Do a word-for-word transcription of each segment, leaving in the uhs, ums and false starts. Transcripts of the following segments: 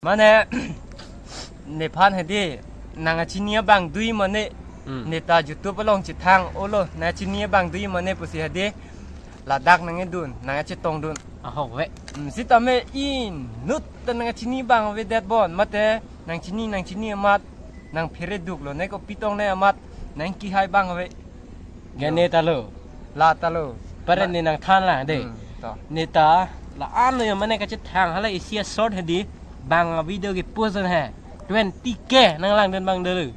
Mane, nephan hedi, nang kachini abang do-ik mane, Hmm. neta YouTube along chethang, olo, nang kachini abang do-ik mane pusi hedi, ladak nangkedun, nangkachetongdun. Ahok ave. Hmm, sitame inut ta nang kachini abang avedet bon, mate, nang chini, nang chini amat, nang phere duklo, ne kopi tongne amat, nang kihai abang ave. Gane talo. La talo. Pare Ma- ne nangthan lang de. Hmm, to. Neta, la-an lo yo mane kachethang hala isi a-short hedi. Bang a-video kepost he. Twenty K nang langdun abang dolo.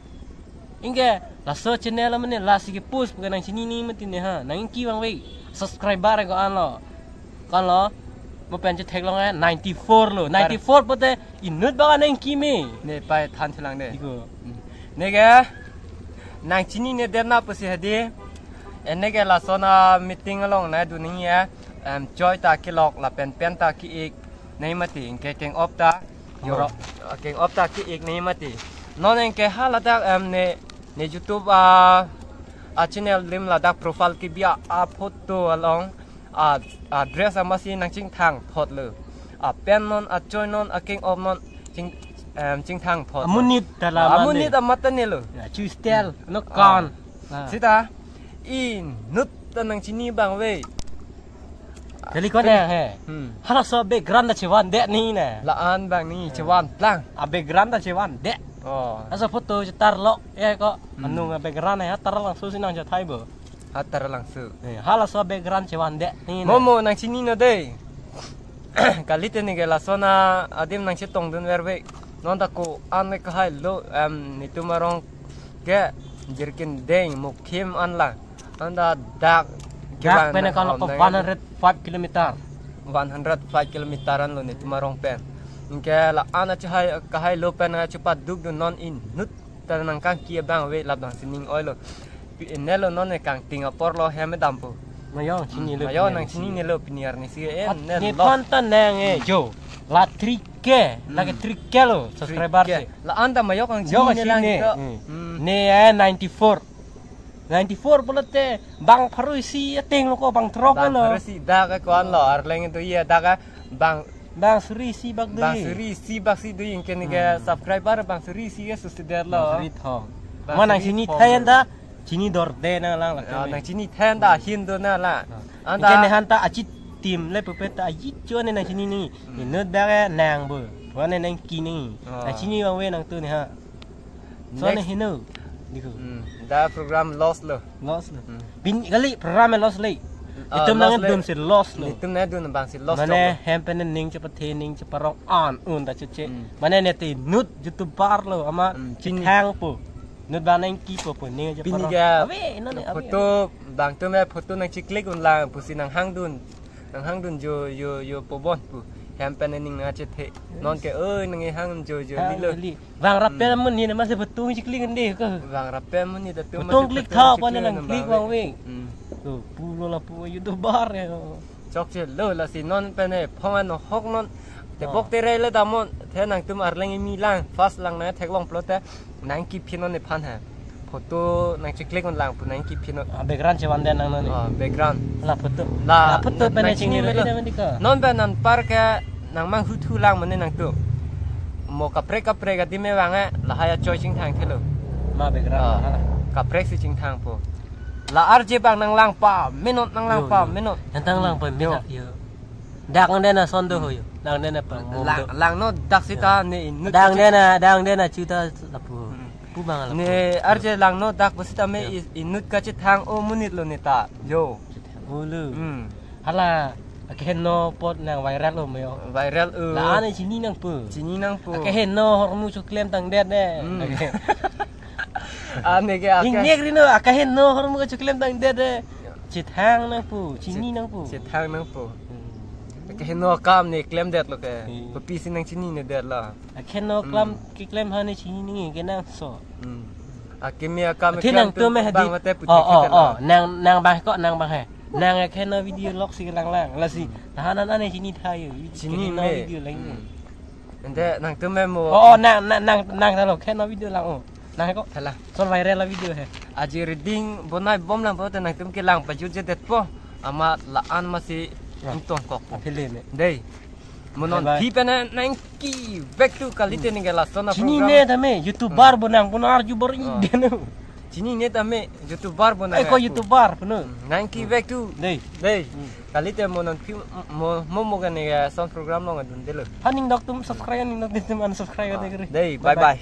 Anke, laso channel mane lasi kepost pu ke nang chini ni mati ne ha. Nang ingki abang ave. Subscriber ko-an lo. Ko-an lo. Mo pen chetheklong he. Ninety-four lo. Ninety-four pote inut abang nang ingki me. Ne pai than chelang de. Iko. Hmm. Neke, nang chininedet na pusi hedi. Ene ke lason a-meeting along nangkedun nangji, em, choi ta kelok lapen pen ta ke-ik nangji mati, anke keng-op ta. Yo. Oro. Keng-op ta ke-ik nangji mati. Non anke haladak, em, ne, ne YouTube a, a-channel adim ladak profile kebi a, a-photo along. A, a-dress amatsi nang chingthang photlo. A-pen non, a-choi non, akeng-op non ching, em, chingthang phot. Amonit ta la mane. Amonit amat ta ne lo. Ya, chu style, no Ah. kan. Ah. Sita, inut ta nang chini abang ave. Kali ko ne he. Hmm. Halaso background ta chevandet ni ne. La-an abang ni chevan plang. A-background ta chevandet. Oh. Laso photo chetarlo, ya ko. Hmm. Anung a-background ya tarlangso si nang chethai bo. Ha tarlangso. Eh, halaso background chevandet ni ne. Mo mo nang chini no de. Kalite neke lason a-adim nang chetongdun ver ave. Non ta ko-an ke kahai lo, em, netum arong ke Jirikindeng Mukhim an lang. Anta dak Dak kelang pen na ko lo om ko nang one hundred five kilometer. One hundred five kilometer an lo netum arong pen. Anke la-an achehai kahai lo pen achepadukdun, non inut ta nang kangki abang ave, labang si ning oilo. Pi-, ne lo non ne kangting apor lo hem dampo. Mayo, chini lo. Mayo, nang chini ne lo pini arnisi, eh, At ne ne lo. Phan ta nang, eh, jo. La three K, la ke Hmm. three K lo subscriber Three K. si. La-an ta mayo kang Yo chini ne lang chini. to. Hmm. Hmm. Ne, eh, ninety-four. Ninety-four pulote bang pharo isi ateng lo ko, bang throk Bang lo. pharo isi dak ko-an lo, arleng do-ik dak bang Bang suri isi bak bang do-ik. suri isi bak si do-ik, anke neke Hmm. subscriber bang suri isi ke susi der lo. Bang suri thom. Bang Ma nang suri chini thom thayan lo. ta, chini dorde nang lang la Ah, teme. nang chini thayan ta hin do na la. Ah. Anta Anke nehan ta achitim le pupe ta ajit cho ne nang chini ni. Hmm. Inut dak nang bo. Wan ne nang kini. Ah. Nang chini abang ave nangtum ne ha. So Next. ne heno. Diko. Hmm. Da program loss lo. Loss lo. Hmm. Bin kali program loss le. Ah, Itum loss nang le. dun si loss lo. Itum nang dun abang si loss Mane lo. hem pen ning chepathe ning cheparong an un ta cheche. Hmm. Mane ne te inut YouTuber lo ama Hmm, pini. chethang po. Inut abang nang ingki po po ning Pini cheparong. ke Ave, no ne, ave. photo bang tum eh photo nang chiklik un lang pusi nang hangdun. Nang hangdun jo jo jo po bon pu. Hem pen ning nang chethe. Non ke oi nang hang jo jo Ah, lilo. lili. Bang rap pen Hmm. amonit ne masi photo chiklik ande ko. Bang rap pen amonit ta tu Photo masi klik photo tha chiklik pen nang nang klik bang bang ave. ave. Hmm. To pulo lapu YouTuber ya. Chokche lo lasi non pen eh phong ano hok non. Te Oh. bok te rai le damnon. The nangtum arleng kimi lang. First lang nang theklong pulote. Nang kiphin non nephan ha. Photo nang chiklik un lang pu nang kiphin non. Ah, background chevandet nang non. Ah, background. La photo. La, La photo nang pen chini chini melo. melo. Non pen anpar ke nang manghuthu lang mane nangtum. Mo kaprek kaprek adim me vang eh, lahai achoi chingthang thelo. Ma background Ah, hala. kaprek si chingthang po. La R J abang nang lang pamenon nang lang Yo, yo. pamenon. Yang tang lang Hmm, pamenon. yo. Dak nang den ason do ho yo. Nang den apa ngom Lang, do. lang no dak sita Ya. ne inut Dang kache- den a, dang den a chuta lapu. Hmm. Pu bang lapu. Ne R J lang no dak pu sitame Ya. i-, inut kachethang amonit lo neta. Yo. Chethang ulu. Hmm. Hala, akeheno apot nang viral lo mayo. Viral, uh. La ane chini nangpo. Chini nangpo. Akeheno ahormu choklem tangdet ne. Hmm. Ake- Ane ke ake- Ingnek rino, akeheno ahormu choklem tangdet ne. Ya. Chethang nangpo, chini Chet-, nangpo. chethang nangpo. Hmm. Akeheno akam ne klemdet lo ke. Hmm. Kopi si nang chininedet lo. Akeheno Hmm. klam keklem ha ne chini nangji ke nang so. Hmm. Akimi akam Athe keklem nangtum tu me hadi. bang mate putik Oh, oh, kita oh. lo. Nang, nang bang ko, nang bang he. Nang akeheno video lok si lang lang. Lasi, Hmm. tahanan ane chini thayo. Chini Akeheno me. video lang. Hmm. Ente nangtum me mo. Oh, oh, nang, nang, nang, nang talo, akeheno video lang, oh. Nang ko. Thala. Son viral la video he. Aji reading bonai bom lang po te nangtum kelang pajutjedet po. Amat la-an masi Ya. ingtong kok po. Aphi le me. Dei. Mo non Bye bye. Phi pen nangkevek tu kalite ningke lason a Chinine program. Tame YouTuber bonang pun arju bor Oh. iden. Chinine tame YouTuber bonang. Ai ko YouTuber punu. Nangkevek tu. Dei. Dei. Kalite mo non Phi mo mo mo kan ningke lason program along adundelo. Haning dok tum subscribe, haning dok tum unsubscribe kata kiri. Dei, bye bye.